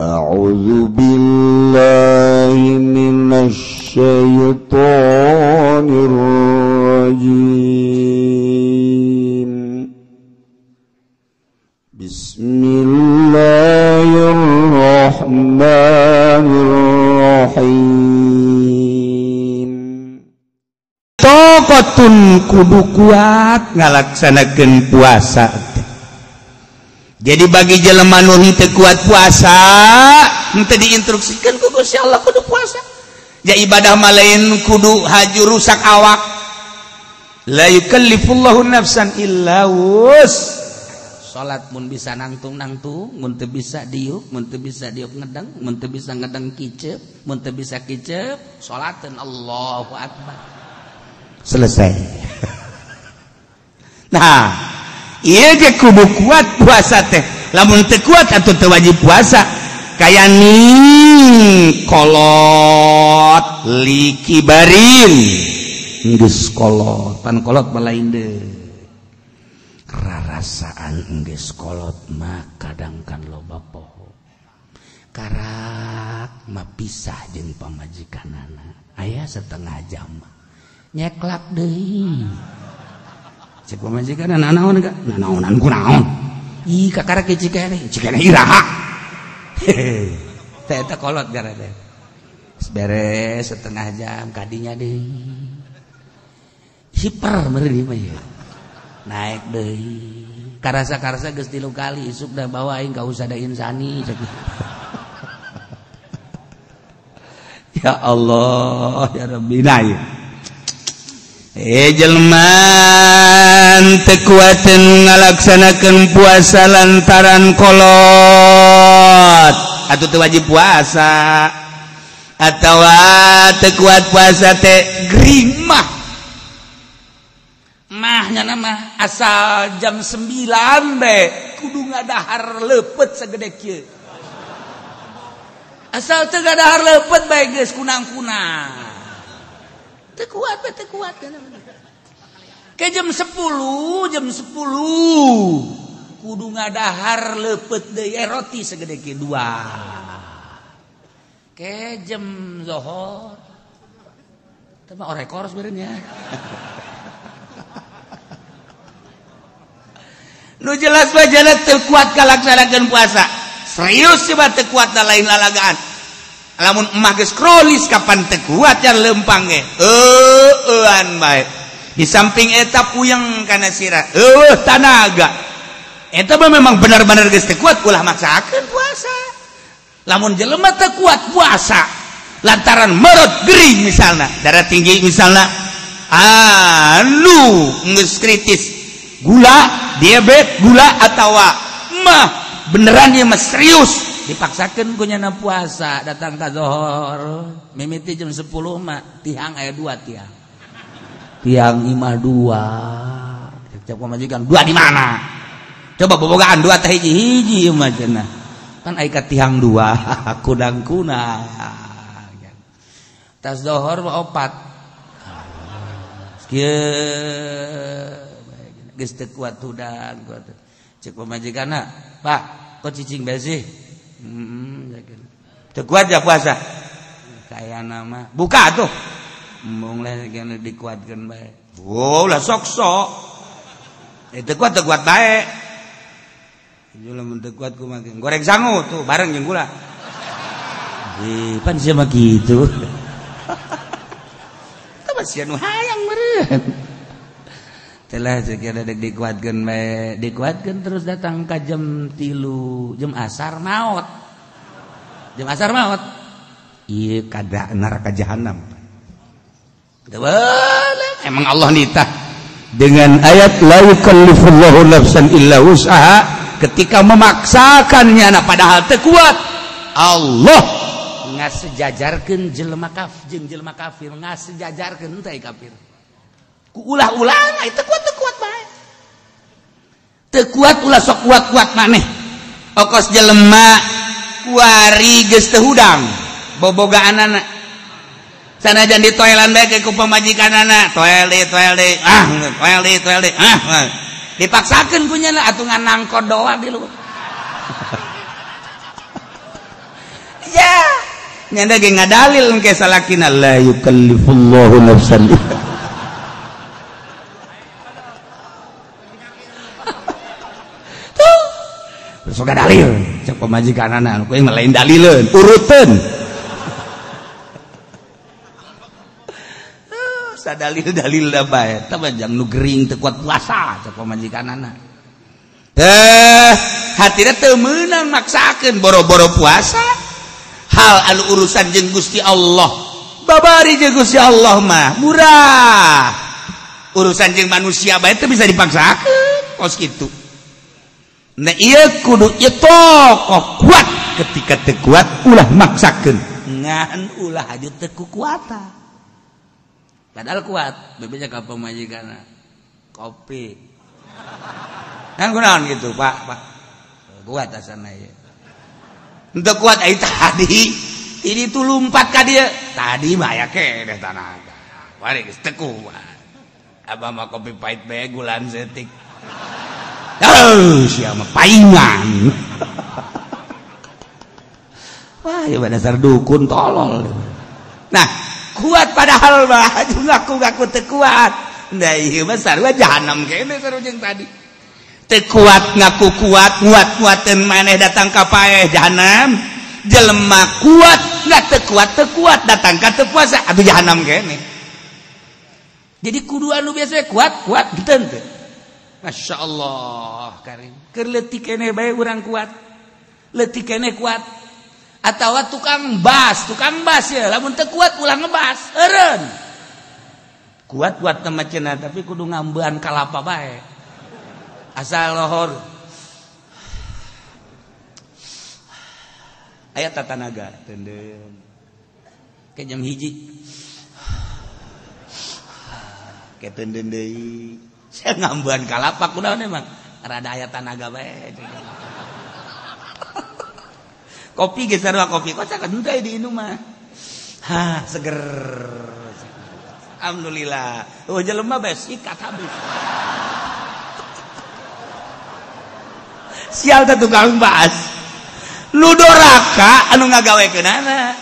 A'udzu billahi minasy syaithanir rajim. Bismillahirrahmanirrahim. Tokotun kudu kuat ngalaksanakeun puasa. Jadi bagi jelema nu henteu kuat puasa, henteu diinstruksikeun ku Gusti Allah kudu puasa. Ja ibadah mah lain kudu haju rusak awak. La yukallifullahu nafsan illa wus. Salat mun bisa nangtung-nangtung, mun teu bisa diuk, mun teu bisa diuk ngedeng, mun teu bisa ngedeng kicep, mun teu bisa kicep, salateun Allahu akbar. Selesai. Nah, ieu ge kudu kuat puasa teh. Lamun teu kuat atuh teu wajib puasa. Kaya ning kolot likibarin. Geus kolot, pan kolot mah lain deui. Rarasaan geus kolot mah kadang kan loba poho. Karak mah pisah jeung pamajikanana. Aya setengah jam nyeklak deui. Cek pamajikan nanaon ga? Nanaonan ku naon? Ih kakara ke cikene, cikene iraha. Teh eta kolot gara teh. Beres setengah jam kadinya deui. Hiper meureun ieu mah ieu. Naik deui. Karasa-karasa geus 3 kali isuk da bawa aing ka Usada Insani cek. Ya Allah ya Rabbi nah. Jelman teu kuateun ngalaksanakeun puasa lantaran kolot atuh teu wajib puasa atawa teu kuat puasa teh gering mah mahnya mah asal jam 9 be kudu ngadahar leupet sagede kieu asal teu ngadahar leupet bae geus kunang-kunang teu kuat teu kuat ke jam 10 kudu ngadahar leupet deui roti segede kieu 2 ke jam zohor teh mah orekor sebenarnya. Nu jelas mah jana teu kuat kalaksanakeun puasa serius coba teu kuat da lain lalagaan. Lamun emah geus krolis kapan teu kuat ya lempang ge eueuan bae. Di samping eta puyeng kana sirah eueuh tanaga eta mah memang benar-benar geus teu kuat ulah maksakeun puasa. Lamun jelema teu kuat puasa lantaran merot gering misalna darah tinggi misalna anu geus kritis gula diabetes gula atawa mah beneran ieu mah serius dipaksakan ku nyana puasa datang ka zohor mimiti jam 10 mah tiang aya 2 tiang tiang imah 2 cek pamajikan 2 di mana coba bobogaan 2 teh hiji hiji ieu mah cenah kan aya ka tiang 2 kudang-kunang tas zohor mah 4 kieu geus teu kuat hudang cek pamajikanna Pak kok cicing bae sih. Teu kuat ya puasa kaya nama buka tuh embung lah kena dikuatkeun bae. Wow lah sok-sok teu kuat bae lamun teu kuat kumaha goreng sangu tuh bareng jeung gula. Ih pan sia mah kitu. Tah mah sia nu hayang meureun. Telah sekian ada dikuatkeun bae dikuatkeun terus datang ka jam 3 jam asar maot. Jam asar maot. Ieu kada neraka jahanam. Emang Allah nitah dengan ayat la yukallifullahu nafsan illa wus'aha ketika memaksakannya nah padahal teu kuat Allah ngasejajarkeun jelema kafir jeung jelema kafir ngasejajarkeun teh kafir. Ku ulah-ulah teu kuat bae. Teu kuat ulah sok kuat-kuat maneh. Okos jelema kuari geus teu hudang bobogaanana. Sanajan di toelan bae ke ku pamajikanana, toel deui, ah toel deui, ah. Dipaksakeun ku nyana atuh ngan nangkod doa di luhur. Nyanda ge ngadalil engke salakina la yukallifullahu nafsan. Tuh. Sok dalil cek pamajikanana ku mah lain dalileun, uruteun. Sadalil-dalil da bae, tah jang nu gering teu kuat puasa cek pamajikanana. Teh, hatina teu meunang maksakeun boro-boro puasa. Hal anu urusan jeung Gusti Allah babari jeung Gusti Allah mah murah, urusan jeung manusia bae teu bisa dipaksakeun kos kitu. Nah ieu kudu ieu tokoh kuat, ketika teu kuat ulah maksakeun, ngan ulah aju teu kukuatan. Padahal kuat bebeja ka pamajikanna kopi kan kunaon gitu Pak, Pak kuat asana ieu. Untuk kuat ai tadi ini tuh lompat ka dia tadi mah aya keneh tanaga bari geus teu kuat abah mah kopi pahit bae gulan setik. Oh sia mah paingan. Wah ieu dasar dukun tolol. Nah kuat padahal mah ngaku-ngaku teu kuat. Nah ieu mah sarua jahanam keneh sarua jeung tadi. Teu kuat ngaku kuat, nguat-nguateun maneh datang ka paeh jahanam. Jelema kuat nggak teu kuat datang ka teu puasa atuh jahanam keneh. Jadi kudu anu biasa kuat, kuat gitu teu. Masya Allah karim. Keur leutik keneh bae urang kuat. Leutik keneh kuat. Atawa tukang bas ya, lamun teu kuat ulah ngebas, eureun. Kuat-kuat teh mah cenah tapi kudu ngambean kalapa bae. Asal lohor aya tatanaga teunden ke jam 1 ke teunden deui sia ngambean kalapa kunaon emang rada aya tanaga bae. Kopi ge sarua kopi kocak henteu diinum mah. Hah seger. Alhamdulillah. Oh jelema bae sikat habis. Sial teh tukang bas. Nu doraka anu ngagawekeunana.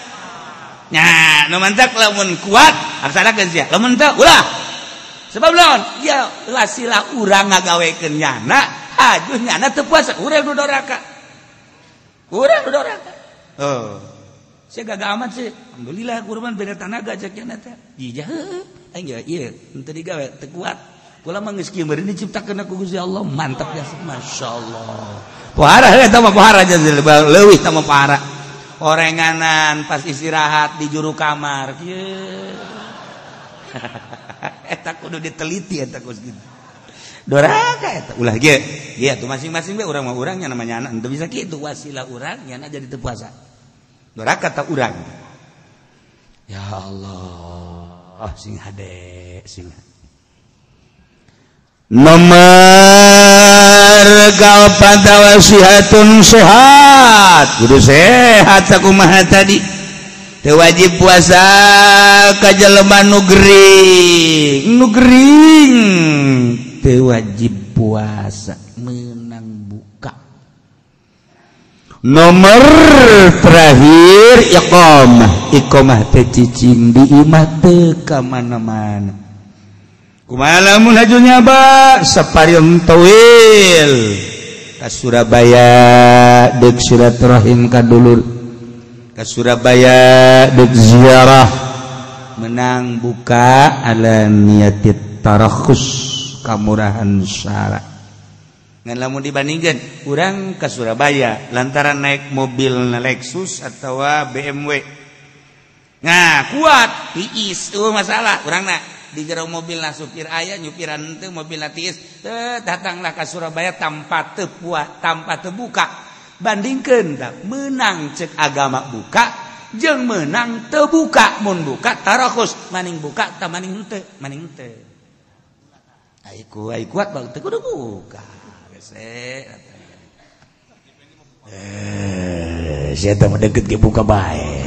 Nya, nu mantak lamun kuat aksanakeun sia. Lamun teu ulah. Sebab laon? Ya wasilah urang ngagawekeun nyana, ajuh nyana teu puasa urang nu doraka. Urang nu doraka. Oh. Sia gagah amat sih. Alhamdulillah kurban beda tanaga cek nya teh. Jijah heueuh. Aing ge ieu henteu digawe teu kuat. Kula mah geus kieu meureun diciptakeun ku Gusti Allah mantap ya masyaallah. Pohara eta mah pohara leuwih tah mah pohara. Orenganan pas istirahat di juru kamar kieu. Eta kudu diteliti eta kos kitu. Doraka eta ulah ge. Ieu atuh masing-masing we urang mah urang nya namanya anak henteu bisa kitu wasilah urang nya jadi teu puasa. Doraka ta urang. Ya Allah, sing hade sing. Nomor kaopat wasihatun sehat. Kudu sehat sakumaha tadi. Teu wajib puasa ka jelema nu gering. Nu gering teu wajib puasa meunang buka. Nomor terakhir iqamah. Iqamah teh cicing di imah teu ka mana-mana. Kumaha lamun hajunya ba saparium tawil ka Surabaya deuk silaturahim ka dulur, ka Surabaya deuk ziarah, menang buka ala niatit tarakhus kamurahan syara. Ngan lamun dibandingkeun urang ka Surabaya lantaran naik mobil Lexus atawa BMW. Nah, kuat tiis eueuh masalah urangna. Di jero mobil na supir aya nyupiran teu mobil na tiis teu datanglah ka Surabaya tanpa teu puas tanpa teu buka. Bandingkeun tah meunang cek agama buka jeung meunang teu buka. Mun buka tarakhus maning buka tah maning henteu maning henteu. Ai kuat bang teu kudu buka. Geus sia teh mah deukeut ge buka bae.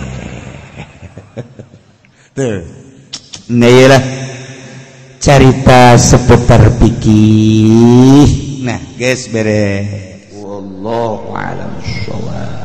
Tuh. Nah iyalah carita seputar fikih. Nah, guys beres. Wallahu a'lam bissawab.